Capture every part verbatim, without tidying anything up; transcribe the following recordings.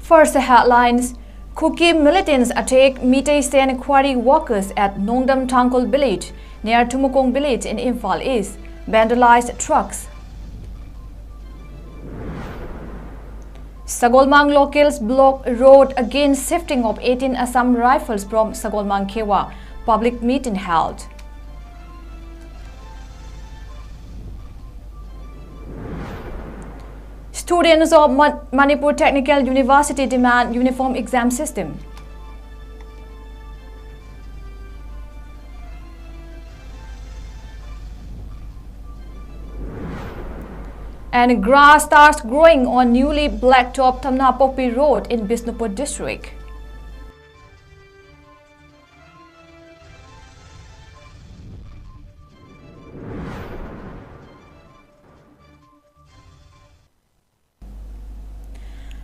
First headlines: Kuki militants attack Meitei Shan quarry workers at Nongdam Tangkhul village near Tumukong village in Imphal East, vandalized trucks. Sagolmang locals block road against shifting of eighteen Assam Rifles from Sagolmang Khewa, public meeting held. Students of Ma-, Manipur Technical University demand uniform exam system. And grass starts growing on newly blacktop Tamnapokpi Road in Bishnupur district.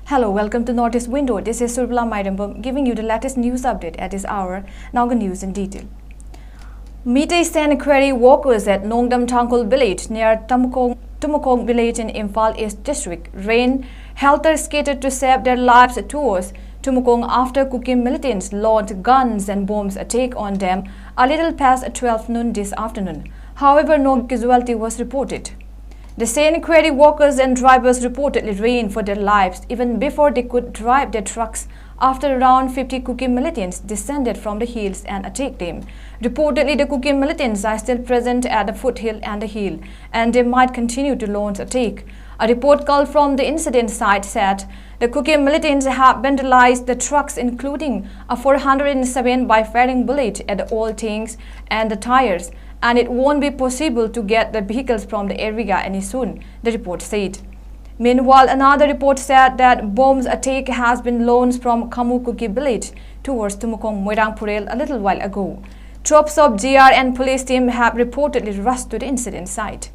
Hello, welcome to Northeast Window. This is Surbala Mairambam giving you the latest news update at this hour. Now the news in detail. Meitei Shan quarry workers at Nongdam Tangkhul village near Tumukong, Tumukong village in Imphal East district ran helter-skelter to save their lives towards Tumukong after Kuki militants launched guns and bombs attack on them a little past twelve noon this afternoon. However, no casualty was reported. The Shan quarry workers and drivers reportedly ran for their lives even before they could drive their trucks after around fifty Kuki militants descended from the hills and attacked them. Reportedly, the Kuki militants are still present at the foothill and the hill, and they might continue to launch attack. A report called from the incident site said the Kuki militants have vandalized the trucks, including a four hundred and seven by firing bullet at the oil tanks and the tires, and it won't be possible to get the vehicles from the area any soon, the report said. Meanwhile, another report said that bombs attack has been launched from Khamu Kuki village towards Tumukong Moirang Phurel a little while ago. Troops of G R and police team have reportedly rushed to the incident site.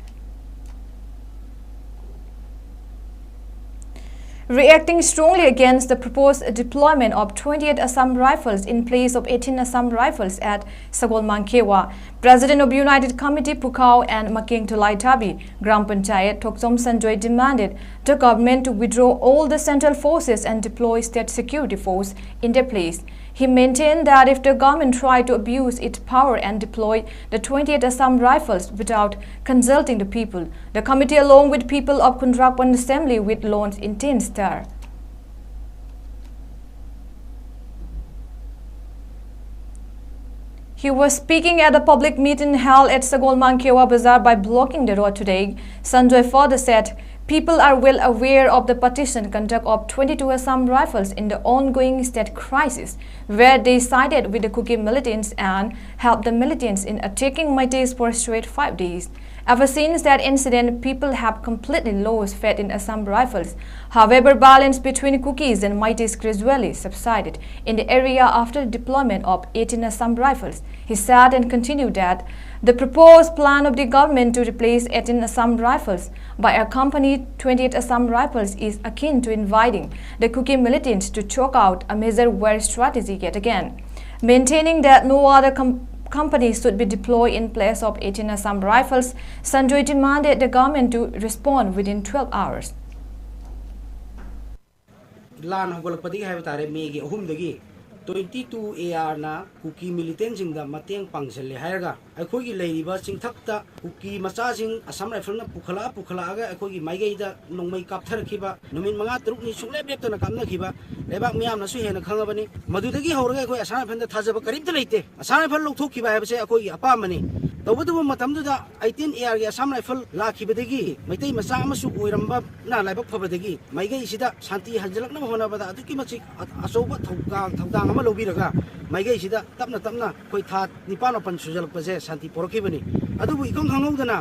Reacting strongly against the proposed deployment of twenty-eight Assam Rifles in place of eighteen Assam Rifles at Sagol Mangkewa, President of United Committee Pukhao and Making Tulaitabi Gram Panchayat Thokchom Sanjoy demanded the government to withdraw all the central forces and deploy state security force in their place. He maintained that if the government tried to abuse its power and deploy the twenty-eight Assam Rifles without consulting the people, the committee, along with people of Kundrakpan Assembly, would launch intense terror. He was speaking at a public meeting held at Sagol Mangkewa Bazar by blocking the road today. Sanjoy further said, people are well aware of the partition conduct of twenty-two Assam Rifles in the ongoing state crisis, where they sided with the Kuki militants and helped the militants in attacking Meiteis for straight five days. Ever since that incident, people have completely lost faith in Assam Rifles. However, violence between Kukis and Meiteis gradually subsided in the area after the deployment of eighteen Assam Rifles. He said and continued that the proposed plan of the government to replace eighteen Assam Rifles by a company twenty-eight Assam Rifles is akin to inviting the Kuki militants to chalk out a major war strategy yet again. Maintaining that no other com- company should be deployed in place of eighteen Assam Rifles, Sanjoy demanded the government to respond within twelve hours. ꯂꯥꯟ ꯍꯧꯒꯠꯂꯛꯄꯗꯒꯤ ꯍꯥꯏꯕ ꯇꯥꯔꯦ, ꯃꯦꯒꯤ ꯑꯍꯨꯝꯗꯒꯤ twenty two ꯑꯦ ꯑꯥꯔꯅ ꯀꯨꯀꯤ ꯃꯤꯂꯤꯇꯦꯟꯁꯤꯡꯗ ꯃꯇꯦꯡ ꯄꯥꯡꯁꯤꯜꯂꯦ ꯍꯥꯏꯔꯒ ꯑꯩꯈꯣꯏꯒꯤ ꯂꯩꯔꯤꯕ ꯆꯤꯡꯊꯛꯇ ꯀꯨꯀꯤ ꯃꯆꯥꯁꯤꯡ ꯑꯁꯥꯝ ꯔꯥꯏꯐꯜꯅ ꯄꯨꯈꯠꯂꯛꯑ ꯄꯨꯈꯠꯂꯛꯑꯒ ꯑꯩꯈꯣꯏꯒꯤ ꯃꯥꯏꯀꯩꯗ ꯅꯣꯡꯃꯩ ꯀꯥꯞꯊꯔꯛꯈꯤꯕ, ꯅꯨꯃꯤꯠ ꯃꯉꯥ ꯇꯔꯨꯛꯅꯤ ꯁꯨꯡꯂꯦꯞ ꯂꯦꯞꯇꯅ ꯀꯥꯞꯅꯈꯤꯕ ꯂꯩꯕꯥꯛ ꯃꯤꯌꯥꯝꯅꯁꯨ ꯍꯦꯟꯅ ꯈꯪꯉꯕꯅꯤ꯫ ꯃꯗꯨꯗꯒꯤ ꯍꯧꯔꯒ ꯑꯩꯈꯣꯏ ꯑꯁꯥꯝ ꯔꯥꯏꯐꯜꯗ ꯊꯥꯖꯕ ꯀꯔꯤꯝꯇ ꯂꯩꯇꯦ꯫ ꯑꯁꯥꯝ ꯔꯥꯏꯐꯜ ꯂꯧꯊꯣꯛꯈꯤꯕ ꯍꯥꯏꯕꯁꯦ ꯑꯩꯈꯣꯏꯒꯤ ꯑꯄꯥꯝꯕꯅꯤ꯫ ꯇꯧꯕꯇꯕꯨ ꯃꯇꯝꯗꯨꯗ ꯑꯩꯇꯤꯟ ꯑꯦ ꯑꯥꯔꯒꯤ ꯑꯁꯥꯝ ꯔꯥꯏꯐꯜ ꯂꯥꯛꯈꯤꯕꯗꯒꯤ ꯃꯩꯇꯩ ꯃꯆꯥ ꯑꯃꯁꯨ ꯑꯣꯏꯔꯝꯕꯅ ꯂꯥꯏꯕꯛ ꯐꯕꯗꯒꯤ ꯃꯥꯏꯀꯩꯁꯤꯗ ꯁꯥꯟꯇꯤ ꯍꯟꯖꯤꯜꯂꯛꯅꯕ ꯍꯣꯠꯅꯕꯗ ꯑꯗꯨꯛꯀꯤ ꯃꯇꯤꯛ ꯑ-, ꯑꯆꯧꯕ ꯊꯧꯗꯥꯡ, ꯊꯧꯗꯥꯡ ꯑꯃ ꯂꯧꯕꯤꯔꯒ ꯃꯥꯏꯀꯩꯁꯤꯗ ꯇꯞꯅ ꯇꯞꯅ ꯑꯩꯈꯣꯏ ꯊꯥ ꯅꯤꯄꯥꯟ ꯃꯥꯄꯟ ꯁꯨꯖꯜꯂꯛꯄꯁꯦ ꯁꯥꯟꯇꯤ ꯄꯣꯔꯛꯈꯤꯕꯅꯤ꯫ ꯑꯗꯨꯕꯨ ꯏꯈꯪ ꯈꯪꯍꯧꯗꯅ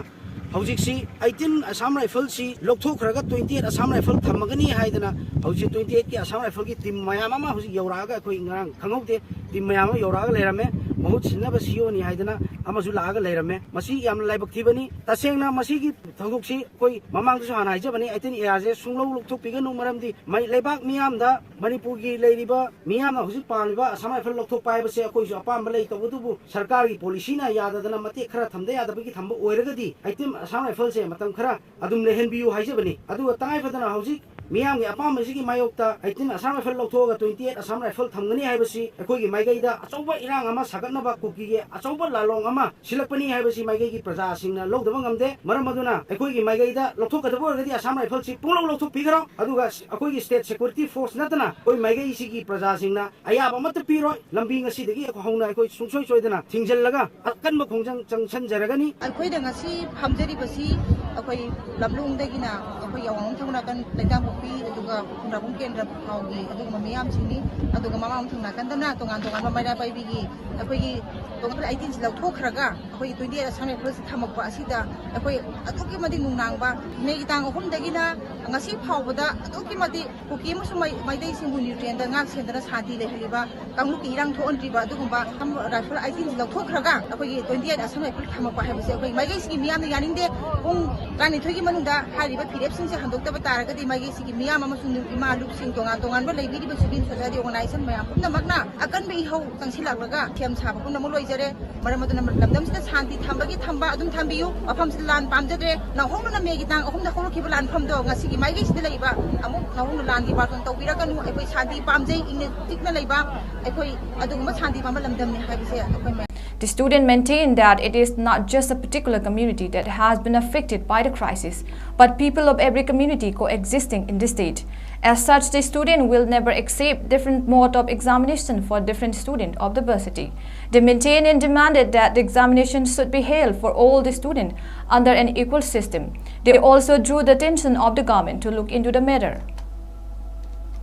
ꯍꯧꯖꯤꯛꯁꯤ ꯑꯩꯇꯤꯟ ꯑꯁꯥꯝ ꯔꯥꯏꯐꯜꯁꯤ ꯂꯧꯊꯣꯛꯈ꯭ꯔꯒ ꯇ꯭ꯋꯦꯟꯇꯤ ꯑꯩꯠ ꯑꯁꯥꯝ ꯔꯥꯏꯐꯜ ꯊꯝꯃꯒꯅꯤ ꯍꯥꯏꯗꯅ ꯍꯧꯖꯤꯛ ꯇ꯭ꯋꯦꯟꯇꯤ ꯑꯩꯠꯀꯤ ꯑꯁꯥꯝ ꯔꯥꯏꯐꯜꯒꯤ ꯇꯤꯝ ꯃꯌꯥꯝ ꯑꯃ ꯍꯧꯖꯤꯛ ꯌꯧꯔꯛꯑꯒ ꯑꯩꯈꯣꯏ ꯉꯔꯥꯡ ꯈꯪꯍꯧꯗꯦ, ꯇꯤꯝ ꯃꯌꯥꯝ ꯑꯃ ꯌꯧꯔꯛꯑꯒ ꯂꯩꯔꯝꯃꯦ꯫ ꯃꯍꯨꯠ ꯁꯤꯟꯅꯕ ꯁꯤꯌꯣꯅꯤ ꯍꯥꯏꯗꯅ ꯑꯃꯁꯨ ꯂꯥꯛꯑꯒ ꯂꯩꯔꯝꯃꯦ꯫ ꯃꯁꯤ ꯌꯥꯝꯅ ꯂꯥꯏꯕꯛ ꯊꯤꯕꯅꯤ꯫ ꯇꯁꯦꯡꯅ ꯃꯁꯤꯒꯤ ꯊꯧꯗꯣꯛꯁꯤ ꯑꯩꯈꯣꯏ ꯃꯃꯥꯡꯗꯁꯨ ꯍꯥꯟꯅ ꯍꯥꯏꯖꯕꯅꯤ, ꯑꯩꯇꯤꯟ ꯑꯦ ꯑꯥꯔꯁꯦ ꯁꯨꯡꯂꯧ ꯂꯧꯊꯣꯛꯄꯤꯒꯅꯨ꯫ ꯃꯔꯝꯗꯤ ꯃꯩ-, ꯂꯩꯕꯥꯛ ꯃꯤꯌꯥꯝꯗ, ꯃꯅꯤꯄꯨꯔꯒꯤ ꯂꯩꯔꯤꯕ ꯃꯤꯌꯥꯝꯅ ꯍꯧꯖꯤꯛ ꯄꯥꯝꯃꯤꯕ ꯑꯁꯥꯝ ꯔꯥꯏꯐꯜ ꯂꯧꯊꯣꯛꯄ ꯍꯥꯏꯕꯁꯦ ꯑꯩꯈꯣꯏꯁꯨ ꯑꯄꯥꯝꯕ ꯂꯩ꯫ ꯇꯧꯕꯇꯕꯨ ꯁꯔꯀꯥꯔꯒꯤ ꯄꯣꯂꯤꯁꯤꯅ ꯌꯥꯗꯗꯅ ꯃꯇꯦꯛ ꯈꯔ ꯊꯝꯗ ꯌꯥꯗꯕꯒꯤ ꯊꯝꯕ ꯑꯣꯏꯔꯒꯗꯤ ꯑꯩꯇꯤꯟ ꯑꯁꯥꯝ ꯔꯥꯏꯐꯜꯁꯦ ꯃꯇꯝ ꯈꯔ ꯑꯗꯨꯝ ꯂꯩꯍꯟꯕꯤꯌꯨ ꯍꯥꯏꯖꯕꯅꯤ꯫ ꯑꯗꯨꯒ ꯇꯉꯥꯏ ꯐꯗꯅ ꯍꯧꯖꯤꯛ ꯃꯤꯌꯥꯝꯒꯤ ꯑꯄꯥꯝꯕꯁꯤꯒꯤ ꯃꯥꯌꯣꯛꯇ ꯑꯩꯇꯤꯟ ꯑꯁꯥꯝ ꯔꯥꯏꯐꯜ ꯂꯧꯊꯣꯛꯑꯒ ꯇ꯭ꯋꯦꯟꯇꯤ ꯑꯦꯠ ꯑꯁꯥꯝ ꯔꯥꯏꯐꯜ ꯊꯝꯒꯅꯤ ꯍꯥꯏꯕꯁꯤ ꯑꯩꯈꯣꯏꯒꯤ ꯃꯥꯏꯀꯩꯗ ꯑꯆꯧꯕ ꯏꯔꯥꯡ ꯑꯃ ꯁꯥꯒꯠꯅꯕ, ꯀꯨꯀꯤꯒꯤ ꯑꯆꯧꯕ ꯂꯥꯂꯣꯡ ꯑꯃ ꯁꯤꯜꯂꯛꯄꯅꯤ ꯍꯥꯏꯕꯁꯤ ꯃꯥꯏꯀꯩꯒꯤ ꯄ꯭ꯔꯖꯥꯁꯤꯡꯅ ꯂꯧꯗꯕ ꯉꯝꯗꯦ꯫ ꯃꯔꯝ ꯑꯗꯨꯅ ꯑꯩꯈꯣꯏꯒꯤ ꯃꯥꯏꯀꯩꯗ ꯂꯧꯊꯣꯛꯀꯗꯕ ꯑꯣꯏꯔꯒꯗꯤ ꯑꯁꯥꯝ ꯔꯥꯏꯐꯜꯁꯤ ꯄꯨꯡꯂꯧ ꯂꯧꯊꯣꯛꯄꯤꯈ꯭ꯔꯣ꯫ ꯑꯗꯨꯒ ꯑꯩꯈꯣꯏꯒꯤ ꯁ꯭ꯇꯦꯠ ꯁꯦꯀ꯭ꯌꯨꯔꯤꯇꯤ ꯐꯣꯔꯁ ꯅꯠꯇꯅ ꯑꯩꯈꯣꯏ ꯃꯥꯏꯀꯩꯁꯤꯒꯤ ꯄ꯭ꯔꯖꯥꯁꯤꯡꯅ ꯑꯌꯥꯕ ꯑꯃꯠꯇ ꯄꯤꯔꯣꯏ꯫ ꯂꯝꯕꯤ ꯉꯁꯤꯗꯒꯤ ꯍꯧꯅ ꯑꯩꯈꯣꯏ ꯁꯨꯡꯁꯣꯏ ꯁꯣꯏꯗꯅ ꯊꯤꯡꯖꯤꯜꯂꯒ ꯑꯀꯟꯕ ꯈꯣꯡꯖꯪ ꯆꯪꯁꯤꯟꯖꯔꯒꯅꯤ꯫ ꯑꯩꯈꯣꯏꯅ ꯉꯁꯤ ꯐꯝꯖꯔꯤꯕꯁꯤ ꯑꯩꯈꯣꯏ ꯂꯝꯂꯣꯡꯗꯒꯤꯅ ꯑꯩꯈꯣꯏꯒꯤ ꯑꯋꯥꯡꯂꯣꯝ ꯊꯪꯕ ꯅꯥꯀꯟ ꯂꯩꯇꯥꯡꯄꯣꯛꯄꯤ, ꯑꯗꯨꯒ ꯈꯨꯟꯗ꯭ꯔꯥꯛꯄꯝ ꯀꯦꯟꯗ꯭ꯔ ꯐꯥꯎꯒꯤ ꯑꯗꯨꯒꯨꯝꯕ ꯃꯤꯌꯥꯝꯁꯤꯡꯅꯤ꯫ ꯑꯗꯨꯒ ꯃꯃꯥꯡꯂꯣꯝ ꯊꯪꯕ ꯅꯥꯀꯟꯗꯅ ꯇꯣꯉꯥꯟ ꯇꯣꯉꯥꯟꯕ ꯃꯩꯔꯥ ꯄꯥꯏꯕꯤꯒꯤ ꯑꯩꯈꯣꯏꯒꯤ ꯇꯣꯉꯥꯟꯕ ꯑꯩꯇꯤꯟꯁꯤ ꯂꯧꯊꯣꯛꯈ꯭ꯔꯒ ꯑꯩꯈꯣꯏꯒꯤ ꯇ꯭ꯋꯦꯟꯇꯤ ꯑꯦꯠ ꯑꯁꯥꯝ ꯔꯥꯏꯐꯜꯁꯤ ꯊꯝꯃꯛꯄ ꯑꯁꯤꯗ ꯑꯩꯈꯣꯏ ꯑꯗꯨꯛꯀꯤ ꯃꯇꯤꯛ ꯅꯨꯡꯅꯥꯡꯕ꯫ ꯃꯦꯒꯤ ꯇꯥꯡ ꯑꯍꯨꯝꯗꯒꯤꯅ ꯉꯁꯤ ꯐꯥꯎꯕꯗ ꯑꯗꯨꯛꯀꯤ ꯃꯇꯤꯛ ꯀꯨꯀꯤ ꯑꯃꯁꯨꯡ ꯃꯩ-, ꯃꯩꯇꯩꯁꯤꯡꯕꯨ ꯅ꯭ꯌꯨꯇ꯭ꯔꯦꯟꯗ ꯉꯥꯛ ꯁꯦꯟꯗꯅ ꯁꯥꯟꯇꯤ ꯂꯩꯍꯜꯂꯤꯕ ꯀꯥꯡꯂꯨꯞꯀꯤ ꯏꯔꯥꯡ ꯊꯣꯛꯍꯟꯗ꯭ꯔꯤꯕ ꯑꯗꯨꯒꯨꯝꯕ ꯔꯥꯏꯐꯜ ꯑꯥꯏꯇꯤꯟꯁꯤ ꯂꯧꯊꯣꯛꯈ꯭ꯔꯒ ꯑꯩꯈꯣꯏꯒꯤ ꯇ꯭ꯋꯦꯟꯇꯤ ꯑꯦꯠ ꯑꯁꯥꯝ ꯔꯥꯏꯐꯜ ꯊꯝꯃꯛꯄ ꯍꯥꯏꯕꯁꯦ ꯑꯩꯈꯣꯏ ꯃꯥꯏꯀꯩꯁꯤꯒꯤ ꯃꯤꯌꯥꯝꯅ ꯌꯥꯅꯤꯡꯗꯦ꯫ ꯄꯨꯡ ꯇꯔꯥꯅꯤꯊꯣꯏꯒꯤ ꯃꯅꯨꯡꯗ ꯍꯥꯏꯔꯤꯕ ꯐꯤꯔꯦꯞꯁꯤꯡꯁꯦ ꯍꯟꯗꯣꯛꯇꯕ ꯇꯥꯔꯒꯗꯤ ꯃꯥꯏꯀꯩꯁꯤꯒꯤ ꯃꯤꯌꯥꯝ ꯑꯃꯁꯨꯡ ꯏꯃꯥ ꯂꯨꯞꯁꯤꯡ, ꯇꯣꯉꯥꯟ ꯇꯣꯉꯥꯟꯕ ꯂꯩꯕꯤꯔꯤꯕ ꯁꯤꯚꯤꯜ ꯁꯣꯁꯥꯏꯇꯤ ꯑꯣꯔꯒꯅꯥꯏꯖꯦꯁꯟ ꯃꯌꯥꯝ ꯄꯨꯝꯅꯃꯛꯅ ꯑꯀꯟꯕ ꯏꯍꯧ ꯆꯪꯁꯤꯜꯂꯛꯂꯒ ꯁꯦꯝ ꯁꯥꯕ ꯄꯨꯝꯅꯃꯛ ꯂꯣꯏꯖꯔꯦ꯫ ꯃꯔꯝ ꯑꯗꯨꯅ ꯂꯝꯗꯝꯁꯤꯗ ꯁꯥꯟꯇꯤ ꯊꯝꯕꯒꯤ ꯊꯝꯕ ꯑꯗꯨꯝ ꯊꯝꯕꯤꯌꯨ꯫ ꯃꯐꯝꯁꯤꯗ ꯂꯥꯟ ꯄꯥꯝꯖꯗ꯭ꯔꯦ꯫ ꯅꯧꯍꯧꯅꯅ ꯃꯦꯒꯤ ꯇꯥꯡ ꯑꯍꯨꯝꯗ ꯍꯧꯔꯛꯈꯤꯕ ꯂꯥꯟꯐꯝꯗꯣ ꯉꯁꯤꯒꯤ ꯃꯥꯏꯀꯩꯁꯤꯗ ꯂꯩꯕ ꯑꯃꯨꯛ ꯅꯧꯍꯧꯅ ꯂꯥꯟꯒꯤ ꯋꯥꯇꯣꯟ ꯇꯧꯕꯤꯔꯛꯀꯅꯨ꯫ ꯑꯩꯈꯣꯏ ꯁꯥꯟꯇꯤ ꯄꯥꯝꯖꯩ, ꯏꯪꯅ ꯆꯤꯛꯅ ꯂꯩꯕ ꯑꯩꯈꯣꯏ ꯑꯗꯨꯒꯨꯝꯕ ꯁꯥꯟꯇꯤ ꯄꯥꯝꯕ ꯂꯝꯗꯝꯅꯤ ꯍꯥꯏꯕꯁꯦ ꯑꯩꯈꯣꯏ ꯃꯌꯥꯝ The student maintained that it is not just a particular community that has been affected by the crisis, but people of every community coexisting in the state. As such, the student will never accept different mode of examination for different student of the varsity. They maintained and demanded that the examination should be held for all the students under an equal system. They also drew the attention of the government to look into the matter.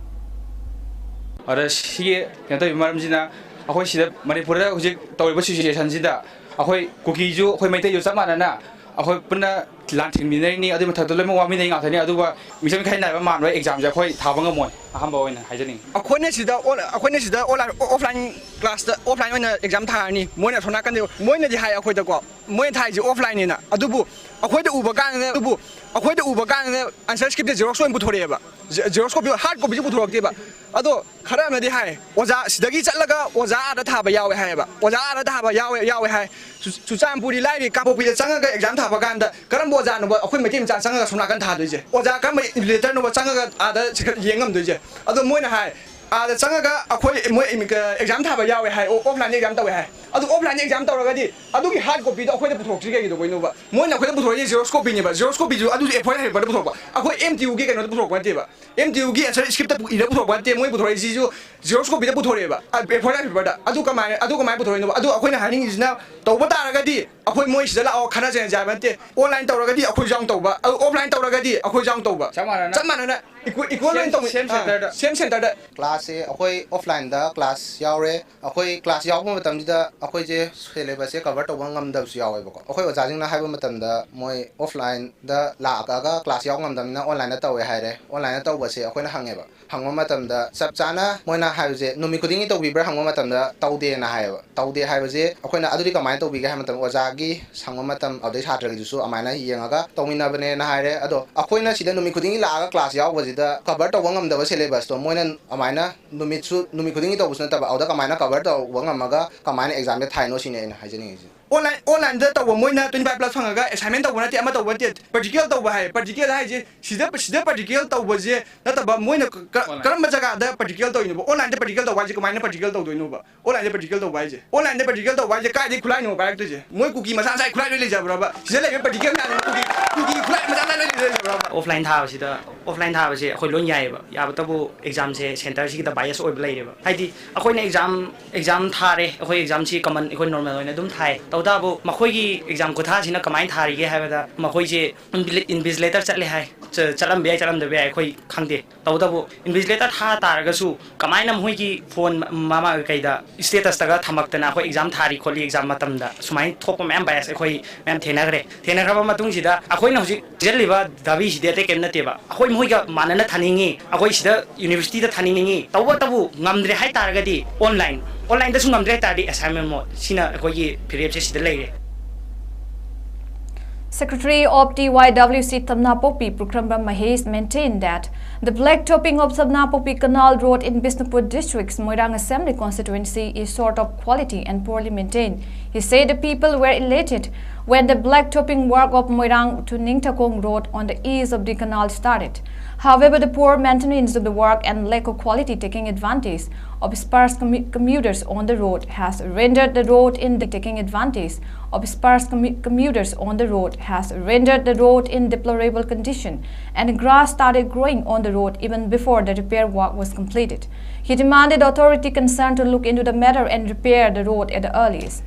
ꯑꯗ ꯁꯤꯒꯤ ꯀꯩꯅꯣ ꯇꯧꯔꯤꯕ ꯃꯔꯝꯁꯤꯅ ꯑꯩꯈꯣꯏ ꯁꯤꯗ ꯃꯅꯤꯄꯨꯔꯗ ꯍꯧꯖꯤꯛ ꯇꯧꯔꯤꯕ ꯁꯤꯆꯨꯋꯦꯁꯟꯁꯤꯗ ꯑꯩꯈꯣꯏ ꯀꯨꯀꯤꯁꯨ ꯑꯩꯈꯣꯏ ꯃꯩꯇꯩꯁꯨ ꯆꯞ ꯃꯥꯟꯅꯅ ꯑꯩꯈꯣꯏ ꯄꯨꯟꯅ ꯂꯥꯟ ꯊꯦꯡꯃꯤꯟꯅꯔꯤꯅꯤ, ꯑꯗꯨꯒꯤ ꯃꯊꯛꯇ ꯂꯣꯏꯅꯃꯛ ꯋꯥꯃꯤꯟꯅꯔꯤ ꯉꯥꯛꯇꯅꯤ꯫ ꯑꯗꯨꯒ ꯃꯤꯆꯪ ꯈꯥꯏ ꯅꯥꯏꯕ ꯃꯥꯟꯕ ꯑꯦꯛꯖꯥꯝꯁꯦ ꯑꯩꯈꯣꯏ ꯊꯥꯕ ꯉꯝꯃꯣꯏ꯫ ꯑꯍꯥꯟꯕ ꯑꯣꯏꯅ ꯍꯥꯏꯖꯅꯤꯡꯉꯤ꯫ ꯑꯩꯈꯣꯏꯅ ꯁꯤꯗ ꯑꯣꯟ-, ꯑꯩꯈꯣꯏꯅ ꯁꯤꯗ ꯑꯣꯟꯂꯥꯏꯟ, ꯑꯣꯐꯂꯥꯏꯟ ꯀ꯭ꯂꯥꯁꯇ, ꯑꯣꯐꯂꯥꯏꯟ ꯑꯣꯏꯅ ꯑꯦꯛꯖꯥꯝ ꯊꯥꯔꯅꯤ꯫ ꯃꯣꯏꯅ ꯑꯁꯣꯝ ꯅꯥꯀꯟꯗ, ꯃꯣꯏꯅꯗꯤ ꯍꯥꯏ ꯑꯩꯈꯣꯏꯗꯀꯣ, ꯃꯣꯏꯅ ꯊꯥꯏꯁꯦ ꯑꯣꯐꯂꯥꯏꯟꯅꯦꯅ꯫ ꯑꯗꯨꯕꯨ ꯑꯩꯈꯣꯏꯗ ꯎꯕ ꯀꯥꯟꯗ, ꯑꯗꯨꯕꯨ ꯑꯩꯈꯣꯏꯗ ꯎꯕ ꯀꯥꯟꯗ ꯑꯟꯁꯔ ꯁ꯭ꯀ꯭ꯔꯤꯞꯇ ꯖꯦꯔꯣꯛꯁ ꯑꯣꯏꯅ ꯄꯨꯊꯣꯔꯛꯑꯦꯕ꯫ ꯖꯦ-, ꯖꯦꯔꯣꯛꯁ ꯀꯣꯄꯤ, ꯍꯥꯔꯗ ꯀꯣꯄꯤꯁꯨ ꯄꯨꯊꯣꯔꯛꯇꯦꯕ꯫ ꯑꯗꯣ ꯈꯔ ꯑꯃꯅꯗꯤ ꯍꯥꯏ, ꯑꯣꯖꯥ ꯁꯤꯗꯒꯤ ꯆꯠꯂꯒ ꯑꯣꯖꯥ ꯑꯥꯗ ꯊꯥꯕ ꯌꯥꯎꯋꯦ ꯍꯥꯏꯌꯦꯕ꯫ ꯑꯣꯖꯥ ꯑꯥꯗ ꯊꯥꯕ ꯌꯥꯎꯋꯦ, ꯌꯥꯎꯋꯦ ꯍꯥꯏ꯫ ꯆꯨ-, ꯆꯨꯔꯆꯥꯟꯄꯨꯔꯗꯤ ꯂꯥꯏꯔꯤ, ꯀꯥꯡꯄꯣꯛꯄꯤꯗ ꯆꯪꯉꯒ ꯑꯦꯛꯖꯥꯝ ꯊꯥꯕ ꯀꯥꯟꯗ ꯀꯔꯝꯕ ꯑꯣꯖꯥꯅꯣꯕ ꯑꯩꯈꯣꯏ ꯃꯩꯇꯩ ꯃꯆꯥ ꯆꯪꯉꯒ ꯁꯣꯝ ꯅꯥꯀꯟ ꯊꯥꯗꯣꯏꯁꯦ? ꯑꯣꯖꯥ ꯀꯔꯝꯕ ꯏꯟꯚꯤꯖꯤꯂꯦꯇꯔꯅꯣꯕ ꯆꯪꯉꯒ ꯑꯥꯗ ꯆꯤꯈꯠ-, ꯌꯦꯡ ꯉꯝꯗꯣꯏꯁꯦ? ꯑꯗꯣ ꯃꯣꯏꯅ ꯍꯥꯏ, ꯑꯥꯗ ꯆꯪꯉꯒ ꯑꯩꯈꯣꯏ ꯃꯣꯏ ꯏꯃꯤ-, ꯑꯦꯛꯖꯥꯝ ꯊꯥꯕ ꯌꯥꯎꯋꯦ ꯍꯥꯏ, ꯑꯣ-, ꯑꯣꯐꯂꯥꯏꯟꯗ ꯑꯦꯛꯖꯥꯝ ꯇꯧꯋꯦ ꯍꯥꯏ꯫ ꯑꯗꯨ ꯑꯣꯐꯂꯥꯏꯟꯗ ꯑꯦꯛꯖꯥꯝ ꯇꯧꯔꯒꯗꯤ ꯑꯗꯨꯒꯤ ꯍꯥꯔꯗ ꯀꯣꯄꯤꯗꯣ ꯑꯩꯈꯣꯏꯗ ꯄꯨꯊꯣꯔꯛꯇ꯭ꯔꯤ ꯀꯩꯒꯤꯅꯣ? ꯀꯩꯅꯣꯕ? ꯃꯣꯏꯅ ꯑꯩꯈꯣꯏꯗ ꯄꯨꯊꯣꯔꯛꯏꯁꯦ ꯖꯦꯔꯣꯛꯁ ꯀꯣꯄꯤꯅꯦꯕ꯫ ꯖꯦꯔꯣꯛꯁ ꯀꯣꯄꯤꯁꯨ ꯑꯗꯨꯁꯨ ꯑꯦꯐ ꯑꯣ ꯑꯥꯔ ꯄꯦꯄꯔꯗ ꯄꯨꯊꯣꯔꯛꯄ꯫ ꯑꯩꯈꯣꯏ ꯑꯦꯝ ꯇꯤ ꯌꯨꯒꯤ ꯀꯩꯅꯣꯗ ꯄꯨꯊꯣꯔꯛꯄ ꯅꯠꯇꯦꯕ꯫ ꯑꯦꯝ ꯇꯤ ꯌꯨꯒꯤ ꯑꯟꯁꯔ ꯁ꯭ꯀ꯭ꯔꯤꯞꯇ ꯏꯔ ꯄꯨꯊꯣꯔꯛꯄ ꯅꯠꯇꯦ꯫ ꯃꯣꯏ ꯄꯨꯊꯣꯔꯛꯏꯁꯤꯁꯨ ꯖꯦꯔꯣꯛꯁ ꯀꯣꯄꯤꯗ ꯄꯨꯊꯣꯔꯛꯑꯦꯕ, ꯑ, ꯑꯦꯐ ꯑꯣ ꯑꯥꯔ ꯄꯦꯄꯔꯗ꯫ ꯑꯗꯨ ꯀꯃꯥꯏꯅ, ꯑꯗꯨ ꯀꯃꯥꯏꯅ ꯄꯨꯊꯣꯔꯛꯏꯅꯣꯕ? ꯑꯗꯨ ꯑꯩꯈꯣꯏꯅ ꯍꯥꯏꯅꯤꯡꯉꯤꯁꯤꯅ, ꯇꯧꯕ ꯇꯥꯔꯒꯗꯤ ꯑꯩꯈꯣꯏ ꯃꯣꯏ ꯁꯤꯗ ꯂꯥꯛꯑꯣ, ꯈꯟꯅꯁꯦ ꯍꯥꯏꯕ ꯅꯠꯇꯦ꯫ ꯑꯣꯟꯂꯥꯏꯟ ꯇꯧꯔꯒꯗꯤ ꯑꯩꯈꯣꯏꯁꯨ ꯌꯥꯎꯅ ꯇꯧꯕ, ꯑꯗꯨ ꯑꯣꯐꯂꯥꯏꯟ ꯇꯧꯔꯒꯗꯤ ꯑꯩꯈꯣꯏꯁꯨ ꯌꯥꯎꯅ ꯇꯧꯕ꯫ ꯆꯞ ꯃꯥꯟꯅꯅ꯫ ꯆꯞ ꯃꯥꯟꯅꯅ ꯏꯀ꯭ꯋꯦ-, ꯏꯀ꯭ꯋꯦꯜ ꯁꯦꯝ-, ꯑꯣꯏꯅ ꯇꯧꯃꯤ-, ꯁꯦꯝ ꯑꯥ, ꯁꯦꯟꯇꯔꯗ꯫ ꯁꯦꯝ ꯁꯦꯟꯇꯔꯗ꯫ ꯀ꯭ꯂꯥꯁꯁꯦ ꯑꯩꯈꯣꯏ ꯑꯣꯐꯂꯥꯏꯟꯗ ꯀ꯭ꯂꯥꯁ ꯌꯥꯎꯔꯦ꯫ ꯑꯩꯈꯣꯏ ꯀ꯭ꯂꯥꯁ ꯌꯥꯎꯕ ꯃꯇꯝꯁꯤꯗ ꯑꯩꯈꯣꯏꯁꯦ ꯁꯦꯂꯦꯕꯁꯁꯦ ꯀꯚꯔ ꯇꯧꯕ ꯉꯝꯗꯕꯁꯨ ꯌꯥꯎꯋꯦꯕꯀꯣ꯫ ꯑꯩꯈꯣꯏ ꯑꯣꯖꯥꯁꯤꯡꯅ ꯍꯥꯏꯕ ꯃꯇꯝꯗ ꯃꯣꯏ ꯑꯣꯐꯂꯥꯏꯟꯗ ꯂꯥꯛꯑꯒ ꯀ꯭ꯂꯥꯁ ꯌꯥꯎ ꯉꯝꯗꯕꯅꯤꯅ ꯑꯣꯟꯂꯥꯏꯟꯗ ꯇꯧꯋꯦ ꯍꯥꯏꯔꯦ꯫ ꯑꯣꯟꯂꯥꯏꯟꯗ ꯇꯧꯕꯁꯦ ꯑꯩꯈꯣꯏꯅ ꯍꯪꯉꯦꯕ꯫ ꯍꯪꯕ ꯃꯇꯝꯗ ꯆꯞ ꯆꯥꯅ ꯃꯣꯏꯅ ꯍꯥꯏꯕꯁꯦ ꯅꯨꯃꯤꯠ ꯈꯨꯗꯤꯡꯒꯤ ꯇꯧꯕꯤꯕ꯭ꯔꯥ ꯍꯪꯕ ꯃꯇꯝꯗ ꯇꯧꯗꯦꯅ ꯍꯥꯏꯌꯦꯕ꯫ ꯇꯧꯗꯦ ꯍꯥꯏꯕꯁꯦ ꯑꯩꯈꯣꯏꯅ ꯑꯗꯨꯗꯤ ꯀꯃꯥꯏꯅ ꯇꯧꯕꯤꯒꯦ ꯍꯥꯏꯕ ꯃꯇꯝꯗ ꯑꯣꯖꯥꯒꯤ ꯁꯪꯕ ꯃꯇꯝ, ꯑꯗꯨꯗꯩ ꯁꯥꯇ꯭ꯔꯒꯤꯗꯨꯁꯨ ꯑꯗꯨꯃꯥꯏꯅ ꯌꯦꯡꯉꯒ ꯇꯧꯃꯤꯟꯅꯕꯅꯦꯅ ꯍꯥꯏꯔꯦ꯫ ꯑꯗꯣ ꯑꯩꯈꯣꯏꯅ ꯁꯤꯗ ꯅꯨꯃꯤꯠ ꯈꯨꯗꯤꯡꯒꯤ ꯂꯥꯛꯑꯒ ꯀ꯭ꯂꯥꯁ ꯌꯥꯎꯕꯁꯤꯗ ꯀꯚꯔ ꯇꯧꯕ ꯉꯝꯗꯕ ꯁꯦꯂꯦꯕꯁꯇꯣ ꯃꯣꯏꯅ ꯑꯗꯨꯃꯥꯏꯅ ꯅꯨꯃꯤꯠꯁꯨ, ꯅꯨꯃꯤꯠ ꯈꯨꯗꯤꯡꯒꯤ ꯇꯧꯕꯁꯨ ꯅꯠꯇꯕ, ꯑꯗꯨꯗ ꯀꯃꯥꯏꯅ ꯀꯚꯔ ꯇꯧꯕ ꯉꯝꯃꯒ ꯀꯃꯥꯏꯅ ꯑꯦꯛꯖꯥꯝꯁꯦ ꯊꯥꯏꯅꯣ ꯁꯤꯅꯦ ꯑꯩꯅ ꯍꯥꯏꯖꯅꯤꯡꯉꯤꯁꯦ꯫ ꯑꯣꯟꯂꯥꯏꯟ, ꯑꯣꯟꯂꯥꯏꯟꯗ ꯇꯧꯕ ꯃꯣꯏꯅ twenty five plus ꯐꯪꯉꯒ ꯑꯦꯁꯥꯏꯟꯃꯦꯟ ꯇꯧꯕ ꯅꯠꯇꯦ, ꯑꯃ ꯇꯧꯕ ꯅꯠꯇꯦ, ꯄ꯭ꯔꯦꯛꯇꯤꯀꯦꯜ ꯇꯧꯕ ꯍꯥꯏ꯫ ꯄ꯭ꯔꯦꯛꯇꯤꯀꯦꯜ ꯍꯥꯏꯁꯦ ꯁꯤꯗ, ꯁꯤꯗ ꯄ꯭ꯔꯦꯛꯇꯤꯀꯦꯜ ꯇꯧꯕꯁꯦ ꯅꯠꯇꯕ, ꯃꯣꯏꯅ ꯀ-, ꯀ-, ꯑꯣꯟꯂꯥꯏꯟ꯫ ꯀꯔꯝꯕ ꯖꯒꯥꯗ ꯄ꯭ꯔꯦꯛꯇꯤꯀꯦꯜ ꯇꯧꯔꯤꯅꯣꯕ? ꯑꯣꯟꯂꯥꯏꯟꯗ ꯄ꯭ꯔꯦꯛꯇꯤꯀꯦꯜ ꯇꯧꯕ ꯍꯥꯏꯁꯦ ꯀꯃꯥꯏꯅ ꯄ꯭ꯔꯦꯛꯇꯤꯀꯦꯜ ꯇꯧꯗꯣꯏꯅꯣꯕ? ꯑꯣꯟꯂꯥꯏꯟꯗ ꯄ꯭ꯔꯦꯛꯇꯤꯀꯦꯜ ꯇꯧꯕ ꯍꯥꯏꯁꯦ, ꯑꯣꯟꯂꯥꯏꯟꯗ ꯄ꯭ꯔꯦꯛꯇꯤꯀꯦꯜ ꯇꯧꯕ ꯍꯥꯏꯁꯦ ꯀꯥꯏꯗꯩ ꯈꯨꯠꯂꯥꯏꯅꯣ ꯄꯥꯏꯔꯛꯇꯣꯏꯁꯦ? ꯃꯣꯏ ꯀꯨꯀꯤ ꯃꯆꯥ ꯃꯆꯥ ꯈꯨꯠꯂꯥꯏ ꯂꯣꯏ ꯂꯩꯖꯕ꯭ꯔꯕ? ꯁꯤꯗ ꯂꯩꯕ ꯄ꯭ꯔꯦꯛꯇꯤꯀꯦꯜ ꯃꯌꯥꯝꯁꯦ ꯀꯨꯀꯤ, ꯀꯨꯀꯤ ꯈꯨꯠꯂꯥꯏ ꯃꯆꯥ ꯃꯆꯥ ꯂꯣꯏ ꯂꯩꯖꯕ꯭ꯔꯕ? ꯑꯣꯐꯂꯥꯏꯟ ꯊꯥꯕꯁꯤꯗ, ꯑꯣꯐꯂꯥꯏꯟ ꯊꯥꯕꯁꯦ ꯑꯩꯈꯣꯏ ꯂꯣꯏ ꯌꯥꯏꯑꯕ꯫ ꯌꯥꯕꯇꯕꯨ ꯑꯦꯛꯖꯥꯝꯁꯦ ꯁꯦꯟꯇꯔꯁꯤꯒꯤꯗ ꯕꯥꯏꯑꯦꯁ ꯑꯣꯏꯕ ꯂꯩꯔꯦꯕ꯫ ꯍꯥꯏꯗꯤ ꯑꯩꯈꯣꯏꯅ ꯑꯦꯛꯖꯥꯝ, ꯑꯦꯛꯖꯥꯝ ꯊꯥꯔꯦ, ꯑꯩꯈꯣꯏ ꯑꯦꯛꯖꯥꯝꯁꯤ ꯀꯃꯟ, ꯑꯩꯈꯣꯏ ꯅꯣꯔꯃꯦꯜ ꯑꯣꯏꯅ ꯑꯗꯨꯝ ꯊꯥꯏ꯫ ꯇꯧ ꯇꯧꯕꯇꯕꯨ ꯃꯈꯣꯏꯒꯤ ꯑꯦꯛꯖꯥꯝ ꯈꯨꯊꯥꯁꯤꯅ ꯀꯃꯥꯏꯅ ꯊꯥꯔꯤꯒꯦ ꯍꯥꯏꯕꯗ, ꯃꯈꯣꯏꯁꯦ ꯏꯟꯚꯤꯖꯤꯂꯦꯇꯔ ꯆꯠꯂꯦ ꯍꯥꯏ꯫ ꯆ- ꯆꯠꯂꯝꯕ ꯌꯥꯏ, ꯆꯠꯂꯝꯗꯕ ꯌꯥꯏ, ꯑꯩꯈꯣꯏ ꯈꯪꯗꯦ꯫ ꯇꯧꯕꯇꯕꯨ ꯏꯟꯚꯤꯖꯤꯂꯦꯇꯔ ꯊꯥ ꯇꯥꯔꯒꯁꯨ ꯀꯃꯥꯏꯅ ꯃꯈꯣꯏꯒꯤ ꯐꯣꯟ ꯃꯃꯥ ꯀꯩꯗ ꯁ꯭ꯇꯦꯇꯁꯇꯒ ꯊꯝꯃꯛꯇꯅ ꯑꯩꯈꯣꯏ ꯑꯦꯛꯖꯥꯝ ꯊꯥꯔꯤ ꯈꯣꯠꯂꯤ, ꯑꯦꯛꯖꯥꯝ ꯃꯇꯝꯗ ꯁꯨꯃꯥꯏꯅ ꯊꯣꯛꯄ ꯃꯌꯥꯝ ꯕꯥꯏꯁ ꯑꯩꯈꯣꯏ ꯃꯌꯥꯝ ꯊꯦꯡꯅꯈ꯭ꯔꯦ꯫ ꯊꯦꯡꯅꯈ꯭ꯔꯕ ꯃꯇꯨꯡꯁꯤꯗ ꯑꯩꯈꯣꯏꯅ ꯍꯧꯖꯤꯛ ꯆꯦꯜꯂꯤꯕ ꯗꯥꯕꯤꯁꯤꯗꯤ ꯑꯇꯩ ꯀꯔꯤꯝ ꯅꯠꯇꯦꯕ꯫ ꯑꯩꯈꯣꯏ ꯃꯈꯣꯏꯒ ꯃꯥꯟꯅꯅ ꯊꯥꯅꯤꯡꯉꯤ, ꯑꯩꯈꯣꯏ ꯁꯤꯗ ꯌꯨꯅꯤꯚꯔꯁꯤꯇꯤꯗ ꯊꯥꯅꯤꯡꯅꯤꯡꯉꯤ꯫ ꯇꯧꯕꯇꯕꯨ ꯉꯝꯗ꯭ꯔꯦ ꯍꯥꯏ ꯇꯥꯔꯒꯗꯤ ꯑꯣꯟꯂꯥꯏꯟ, ꯑꯣꯟꯂꯥꯏꯟꯗꯁꯨ ꯉꯝꯗ꯭ꯔꯦ ꯍꯥꯏ ꯇꯥꯔꯗꯤ ꯑꯦꯁꯥꯏꯟꯃꯦꯟ ꯃꯣꯗ꯫ ꯁꯤꯅ ꯑꯩꯈꯣꯏꯒꯤ ꯐꯤꯔꯦꯞꯁꯦ ꯁꯤꯗ ꯂꯩꯔꯦ꯫ Secretary of T Y W C Tamnapokpi, Pukhrambam Mahesh, maintained that the black topping of Tamnapokpi Canal Road in Bishnupur District's Moirang Assembly Constituency is short of quality and poorly maintained. He said the people were elated when the black topping work of Moirang to Ningtakong Road on the east of the canal started. However, the poor maintenance of the work and lack of quality taking advantage of sparse commu- commuters on the road has rendered the road in taking advantage of sparse commu- commuters on the road has rendered the road in deplorable condition, and grass started growing on the road even before the repair work was completed. He demanded the authority concerned to look into the matter and repair the road at the earliest.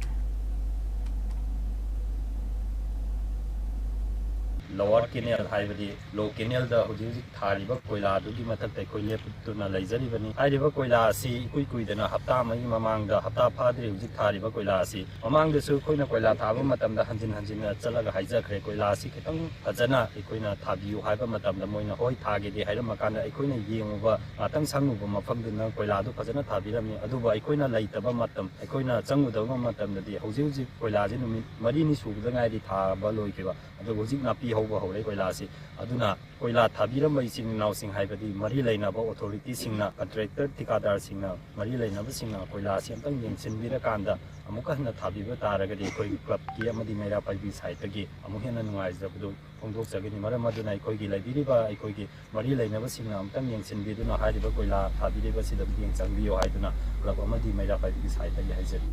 Lower canal ꯍꯥꯏꯕꯗꯤ lower canal ꯗ ꯍꯧꯖꯤꯛ ꯍꯧꯖꯤꯛ ꯊꯥꯔꯤꯕ ꯀꯣꯏꯂꯥꯗꯨꯒꯤ ꯃꯊꯛꯇ ꯑꯩꯈꯣꯏ ꯂꯦꯞꯇꯨꯅ ꯂꯩꯖꯔꯤꯕꯅꯤ꯫ ꯍꯥꯏꯔꯤꯕ ꯀꯣꯏꯂꯥ ꯑꯁꯤ ꯏꯀꯨꯏ ꯀꯨꯏꯗꯅ ꯍꯞꯇꯥ ꯑꯃꯒꯤ ꯃꯃꯥꯡꯗ, ꯍꯞꯇꯥ ꯐꯥꯗ꯭ꯔꯤ ꯍꯧꯖꯤꯛ ꯊꯥꯔꯤꯕ ꯀꯣꯏꯂꯥ ꯑꯁꯤ꯫ ꯃꯃꯥꯡꯗꯁꯨ ꯑꯩꯈꯣꯏꯅ ꯀꯣꯏꯂꯥ ꯊꯥꯕ ꯃꯇꯝꯗ ꯍꯟꯖꯤꯟ ꯍꯟꯖꯤꯟꯅ ꯆꯠꯂꯒ ꯍꯥꯏꯖꯈ꯭ꯔꯦ, ꯀꯣꯏꯂꯥ ꯑꯁꯤ ꯈꯤꯇꯪ ꯐꯖꯅ ꯑꯩꯈꯣꯏꯅ ꯊꯥꯕꯤꯌꯨ ꯍꯥꯏꯕ ꯃꯇꯝꯗ ꯃꯣꯏꯅ ꯍꯣꯏ ꯊꯥꯒꯦꯗꯤ ꯍꯥꯏꯔꯝꯃꯀꯥꯟꯗ ꯑꯩꯈꯣꯏꯅ ꯌꯦꯡꯉꯨꯕ, ꯉꯥꯛꯇꯪ ꯁꯪꯉꯨꯕ ꯃꯐꯝꯗꯨꯅ ꯀꯣꯏꯂꯥꯗꯨ ꯐꯖꯅ ꯊꯥꯕꯤꯔꯝꯃꯤ꯫ ꯑꯗꯨꯕꯨ ꯑꯩꯈꯣꯏꯅ ꯂꯩꯇꯕ ꯃꯇꯝ, ꯑꯩꯈꯣꯏꯅ ꯆꯪꯉꯨꯗꯕ ꯃꯇꯝꯗꯗꯤ ꯍꯧꯖꯤꯛ ꯍꯧꯖꯤꯛ ꯀꯣꯏꯂꯥꯁꯤ ꯅꯨꯃꯤꯠ ꯃꯔꯤꯅꯤ ꯁꯨꯕꯗ ꯉꯥꯏꯔꯤ ꯊꯥꯕ ꯂꯣꯏꯈꯤꯕ꯫ ꯑꯗꯨꯒ ꯍꯧꯖꯤꯛ ꯅꯥꯄꯤ ꯍꯧꯕ ꯍꯧꯔꯦ ꯀꯣꯏꯂꯥꯁꯤ꯫ ꯑꯗꯨꯅ ꯀꯣꯏꯂꯥ ꯊꯥꯕꯤꯔꯝꯕ ꯏꯆꯤꯟ ꯏꯅꯥꯎꯁꯤꯡ, ꯍꯥꯏꯕꯗꯤ ꯃꯔꯤ ꯂꯩꯅꯕ ꯑꯣꯊꯣꯔꯤꯇꯤꯁꯤꯡꯅ, ꯀꯟꯇ꯭ꯔꯦꯛꯇꯔ, ꯊꯤꯀꯥꯗꯥꯔꯁꯤꯡꯅ, ꯃꯔꯤ ꯂꯩꯅꯕꯁꯤꯡꯅ ꯀꯣꯏꯂꯥꯁꯤ ꯑꯝꯇꯪ ꯌꯦꯡꯁꯤꯟꯕꯤꯔꯀꯥꯟꯗ ꯑꯃꯨꯛꯀ ꯍꯟꯅ ꯊꯥꯕꯤꯕ ꯇꯥꯔꯒꯗꯤ ꯑꯩꯈꯣꯏ ꯀ꯭ꯂꯕꯀꯤ ꯑꯃꯗꯤ ꯃꯩꯔꯥ ꯄꯥꯏꯕꯤ ꯁꯥꯏꯠꯇꯒꯤ ꯑꯃꯨꯛ ꯍꯦꯟꯅ ꯅꯨꯡꯉꯥꯏꯖꯕꯗꯨ ꯐꯣꯡꯗꯣꯛꯆꯒꯅꯤ꯫ ꯃꯔꯝ ꯑꯗꯨꯅ ꯑꯩꯈꯣꯏꯒꯤ ꯂꯩꯕꯤꯔꯤꯕ ꯑꯩꯈꯣꯏꯒꯤ ꯃꯔꯤ ꯂꯩꯅꯕꯁꯤꯡꯅ ꯑꯃꯨꯛꯇꯪ ꯌꯦꯡꯁꯤꯟꯕꯤꯗꯨꯅ ꯍꯥꯏꯔꯤꯕ ꯀꯣꯏꯂꯥ ꯊꯥꯕꯤꯔꯤꯕꯁꯤꯗ ꯃꯤꯠꯌꯦꯡ ꯆꯪꯕꯤꯌꯨ ꯍꯥꯏꯗꯨꯅ ꯀ꯭ꯂꯕ ꯑꯃꯗꯤ ꯃꯩꯔꯥ ꯄꯥꯏꯕꯤꯒꯤ ꯁꯥꯏꯠꯇꯒꯤ ꯍꯥꯏꯖꯔꯤ꯫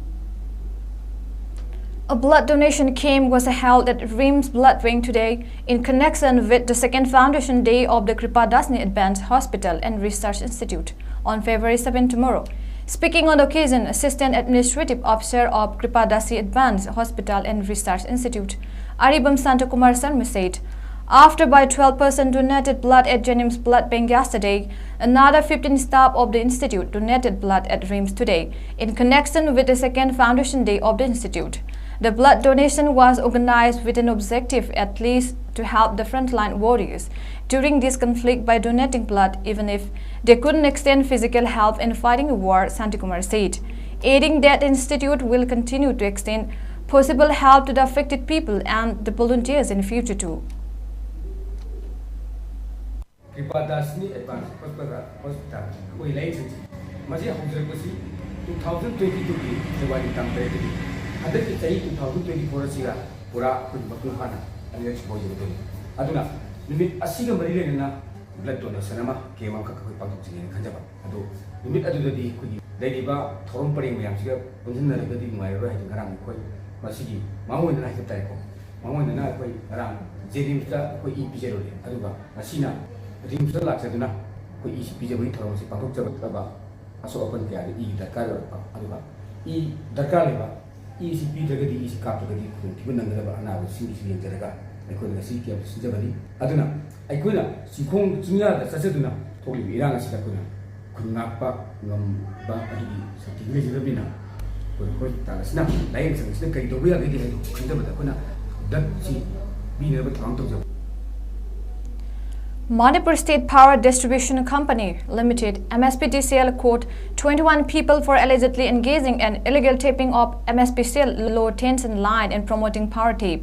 A blood donation camp was held at RIMS Blood Bank today in connection with the second foundation day of the Kripadasni Advanced Hospital and Research Institute on February seven, tomorrow. Speaking on the occasion, Assistant Administrative Officer of Kripadasi Advanced Hospital and Research Institute, Aribam Santakumar Sharma said, after by twelve percent donated blood at JNIMS Blood Bank yesterday, another fifteen staff of the institute donated blood at RIMS today in connection with the second foundation day of the institute. The blood donation was organized with an objective at least to help the frontline warriors during this conflict by donating blood, even if they couldn't extend physical help in fighting a war, Santikumar said, adding that the institute will continue to extend possible help to the affected people and the volunteers in future too. ꯀ꯭ꯔꯤꯄꯥꯗꯥꯁꯅꯤ advance hospital, hospital ꯑꯩꯈꯣꯏ ꯂꯥꯏꯌꯦꯡꯁꯪꯁꯤ ꯃꯁꯤ ꯍꯧꯖꯔꯛꯄꯁꯤ two thousand twenty ꯇꯨꯒꯤ February ꯇꯥꯡ ꯇꯔꯦꯠꯇꯒꯤ ꯍꯟꯗꯛꯀꯤ ꯆꯍꯤ ꯇꯨ ꯊꯥꯎꯖꯟ ꯇ꯭ꯋꯦꯟꯇꯤ ꯐꯣꯔ ꯑꯁꯤꯒ ꯄꯨꯔꯥ ꯑꯩꯈꯣꯏꯒꯤ ꯃꯄꯨꯡ ꯐꯥꯅ ꯑꯅꯤꯔꯛꯁꯨꯕ ꯑꯣꯏꯖꯔꯛꯇꯣꯏꯅꯤ꯫ ꯑꯗꯨꯅ ꯅꯨꯃꯤꯠ ꯑꯁꯤꯒ ꯃꯔꯤ ꯂꯩꯅꯅ ꯕ꯭ꯂꯗ ꯗꯣꯅꯦꯁꯟ ꯑꯃ ꯀꯦꯝ ꯑꯃꯈꯛ ꯑꯩꯈꯣꯏ ꯄꯥꯡꯊꯣꯛꯆꯒꯦꯅ ꯈꯟꯖꯕ꯫ ꯑꯗꯣ ꯅꯨꯃꯤꯠ ꯑꯗꯨꯗꯗꯤ ꯑꯩꯈꯣꯏꯒꯤ ꯂꯩꯔꯤꯕ ꯊꯧꯔꯝ ꯄꯔꯦꯡ ꯃꯌꯥꯝꯁꯤꯒ ꯄꯨꯟꯁꯤꯟꯅꯔꯒꯗꯤ ꯅꯨꯡꯉꯥꯏꯔꯔꯣꯏ ꯍꯥꯏꯗꯅ ꯉꯔꯥꯡ ꯑꯩꯈꯣꯏ ꯃꯁꯤꯒꯤ ꯃꯥꯡꯑꯣꯏꯅꯅ ꯍꯥꯏꯖꯕ ꯇꯥꯔꯦꯀꯣ, ꯃꯥꯡꯑꯣꯏꯅꯅ ꯑꯩꯈꯣꯏ ꯉꯔꯥꯡ ꯖꯦꯅꯤꯝꯁꯇ ꯑꯩꯈꯣꯏ ꯏ ꯄꯤꯖꯔꯨꯔꯦ꯫ ꯑꯗꯨꯒ ꯉꯁꯤꯅ ꯔꯤꯝꯁꯇ ꯂꯥꯛꯆꯗꯨꯅ ꯑꯩꯈꯣꯏ ꯏꯁꯤ ꯄꯤꯖꯕꯒꯤ ꯊꯧꯔꯝ ꯑꯁꯤ ꯄꯥꯡꯊꯣꯛꯆꯕ꯫ ꯑꯁꯣꯛ ꯑꯄꯟ ꯀꯌꯥꯗ ꯏ ꯗꯔꯀꯥꯔ ꯑꯣꯏꯔꯛꯄ, ꯑꯗꯨꯒ ꯏ ꯗꯔꯀꯥꯔ ꯂꯩꯕ, ꯏꯁꯤ ꯄꯤꯗ꯭ꯔꯒꯗꯤ, ꯏꯁꯤ ꯀꯥꯞꯇ꯭ꯔꯒꯗꯤ ꯈꯨꯗꯣꯡꯊꯤꯕ ꯅꯪꯒꯗꯕ ꯑꯅꯥꯕꯁꯤꯡꯒꯤꯁꯨ ꯌꯦꯡꯖꯔꯒ ꯑꯩꯈꯣꯏꯅ ꯉꯁꯤ ꯀꯦꯝꯞ ꯁꯤꯟꯖꯕꯅꯤ꯫ ꯑꯗꯨꯅ ꯑꯩꯈꯣꯏꯅ ꯆꯤꯡꯈꯣꯡ ꯆꯤꯡꯌꯥꯗ ꯆꯠꯆꯗꯨꯅ ꯊꯣꯛꯂꯤꯕ ꯏꯔꯥꯡ ꯑꯁꯤꯗ ꯑꯩꯈꯣꯏꯅ ꯈꯨꯟ ꯉꯥꯛꯄ ꯉꯝꯕ ꯑꯗꯨꯒꯤ ꯁꯛꯇꯤꯗꯤ ꯂꯩꯖꯗꯕꯅꯤꯅ ꯑꯩꯈꯣꯏ ꯍꯣꯁꯄꯤꯇꯥꯜ ꯑꯁꯤꯅ ꯂꯥꯏꯌꯦꯡ ꯁꯪ ꯑꯁꯤꯗ ꯀꯔꯤ ꯇꯧꯕ ꯌꯥꯒꯗꯒꯦ ꯍꯥꯏꯕꯗꯨ ꯈꯟꯖꯕꯗ ꯑꯩꯈꯣꯏꯅ ꯗ꯭ꯔꯒꯁꯤ ꯄꯤꯅꯅꯕ ꯊꯧꯔꯥꯡ ꯇꯧꯖꯕ꯫ Manipur State Power Distribution Company Limited, M S P D C L, caught twenty-one people for allegedly engaging in illegal tapping of M S P D C L low tension line and promoting power tap.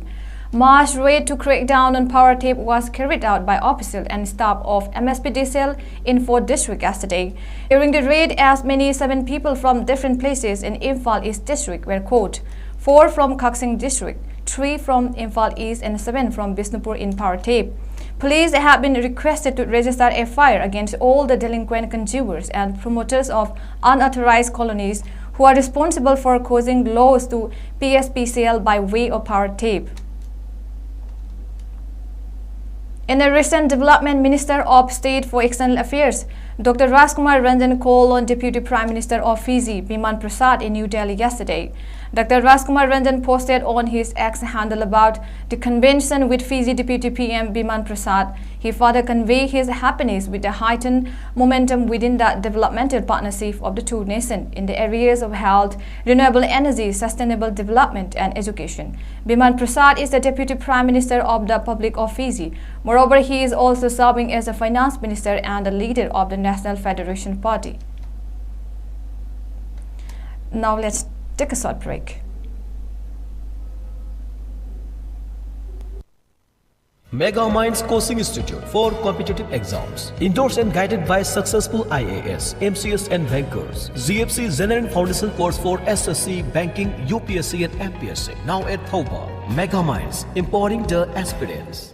Mass raid to crack down on power tap was carried out by official and staff of M S P D C L in four district yesterday. During the raid, as many seven people from different places in Imphal East district were caught, four from Khasang district, three from Imphal East and seven from Bishnupur in power tap. Police have been requested to register F I R against all the delinquent consumers and promoters of unauthorized colonies who are responsible for causing loss to P S P C L by way of power tap. In a recent development, Minister of State for External Affairs, Doctor Rajkumar Ranjan called on Deputy Prime Minister of Fiji, Biman Prasad, in New Delhi yesterday. Doctor Rajkumar Ranjan posted on his X handle about the convention with Fiji Deputy P M Biman Prasad. He further conveyed his happiness with the heightened momentum within the developmental partnership of the two nations in the areas of health, renewable energy, sustainable development, and education. Biman Prasad is the Deputy Prime Minister of the Republic of Fiji. Moreover, he is also serving as a finance minister and the leader of the National Federation Party. Now let's take a short break. Mega Minds Coaching Institute for competitive exams. Endorsed and guided by successful I A S, M C S and bankers. G F C General Foundation course for S S C, banking, U P S C and M P S C. Now at Thoubal. Mega Minds, empowering the aspirants.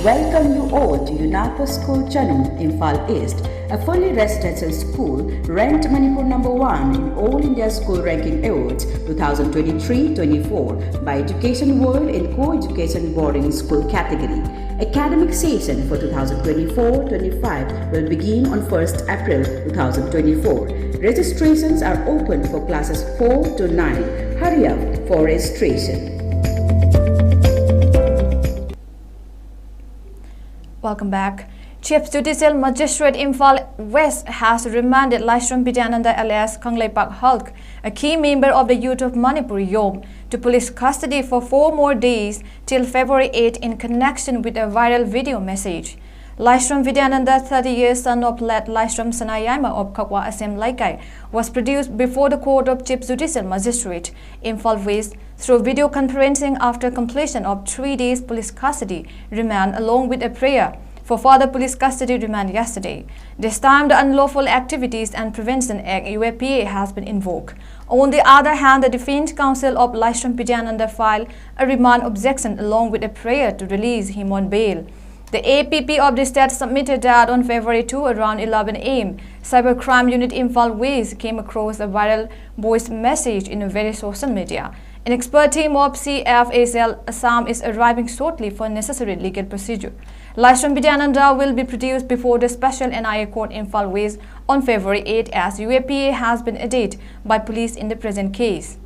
Welcome you all to UNAPA School Chanung, Imphal East, a fully residential school ranked Manipur number one in All India School Ranking Awards twenty twenty-three twenty-four by Education World in Co-Education Boarding School category. Academic session for twenty twenty-four twenty-five will begin on first April twenty twenty-four. Registrations are open for classes four to nine. Hurry up for registration. Welcome back. Chief Judicial Magistrate Imphal West has remanded Laishram Bidyananda alias Kangleipak Hulk, a key member of the Youth of Manipur, YOM, to police custody for four more days till February eight in connection with a viral video message. Laishram Vidyananda, thirty years, son of late Laishram Sanayaima of Khakwa Asem Laikai, was produced before the court of Chief Judicial Magistrate, Imphal West, through video conferencing after completion of three days police custody remand along with a prayer for further police custody remand yesterday. This time, the Unlawful Activities and Prevention Act, U A P A, has been invoked. On the other hand, the defense counsel of Laishram Vidyananda filed a remand objection along with a prayer to release him on bail. The A P P of the state submitted that on February two around eleven A M, Cybercrime Unit Imphal West came across a viral voice message in a various social media. An expert team of C F A cell Assam is arriving shortly for necessary legal procedure. Laishram Vidyananda will be produced before the special N I A court in Imphal West on February eighth, as U A P A has been aided by police in the present case.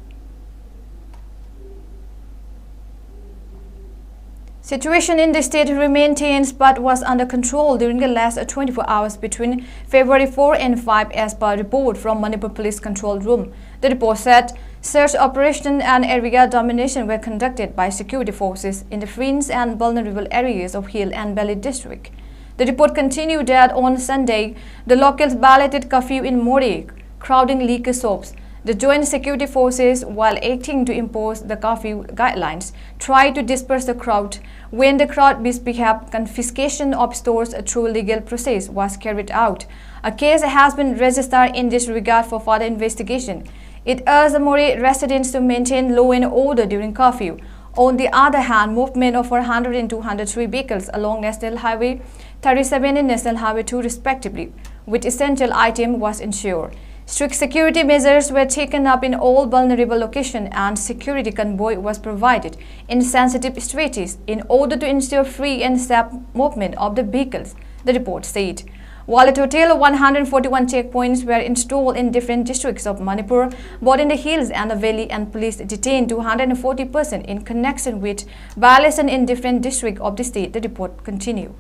Situation in the state remained tense but was under control during the last twenty-four hours between February four and five, as per report from Manipur Police Control Room. The report said search operation and area domination were conducted by security forces in the fringe and vulnerable areas of Hill and Valley District. The report continued that on Sunday, the locals violated curfew in Moreh, crowding liquor shops. The joint security forces, while acting to impose the curfew guidelines, tried to disperse the crowd. When the crowd misbehaved, confiscation of stores through legal process was carried out. A case has been registered in this regard for further investigation. It urged the Moreh residents to maintain law and order during curfew. On the other hand, movement of four hundred and two hundred three vehicles along National Highway thirty-seven and National Highway two respectively, with essential item was ensured. Strict security measures were taken up in all vulnerable locations and security convoy was provided in sensitive stretches in order to ensure free and safe movement of the vehicles, the report said. While a total of one hundred forty-one checkpoints were installed in different districts of Manipur, both in the hills and the valley, and police detained two hundred forty persons in connection with violation in different districts of the state, the report continued.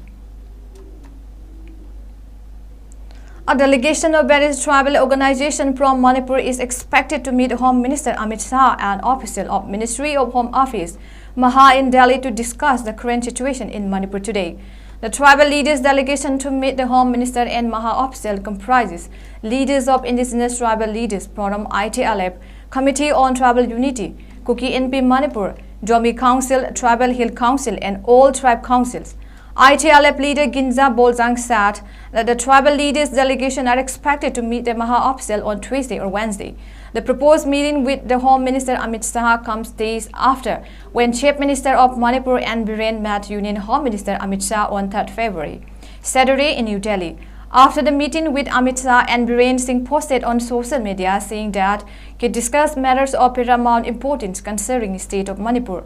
A delegation of various tribal organizations from Manipur is expected to meet Home Minister Amit Shah and official of Ministry of Home Office, MHA, in Delhi to discuss the current situation in Manipur today. The tribal leaders delegation to meet the Home Minister and MHA official comprises leaders of Indigenous Tribal Leaders Forum, I T L F, Committee on Tribal Unity, Kuki Inpi Manipur, Zomi Council, Tribal Hill Council, and all tribe councils. I T L F leader Ginza Boljang said that the tribal leaders delegation are expected to meet the MHA official on Tuesday or Wednesday. The proposed meeting with the Home Minister Amit Shah comes days after when Chief Minister of Manipur N Biren met Union Home Minister Amit Shah on third February, Saturday in New Delhi. After the meeting with Amit Shah and Biren Singh posted on social media saying that he discussed matters of paramount importance concerning state of Manipur.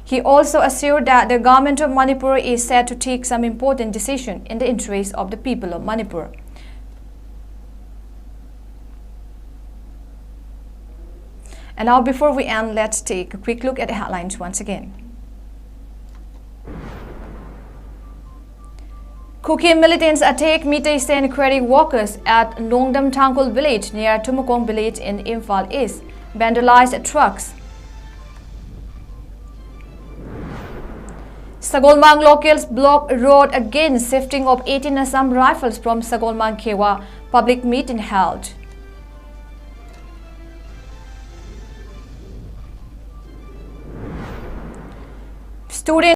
He also assured that the government of Manipur is set to take some important decision in the interest of the people of Manipur. And now, before we end, let's take a quick look at the headlines once again. Kuki militants attack Meitei Shan quarry workers at Longdam Tangkhul village near Tumakong village in Imphal East, vandalized trucks. Sagolmang locals block road against shifting of eighteen Assam Rifles from Sagolmang Khewa, public meeting held. Students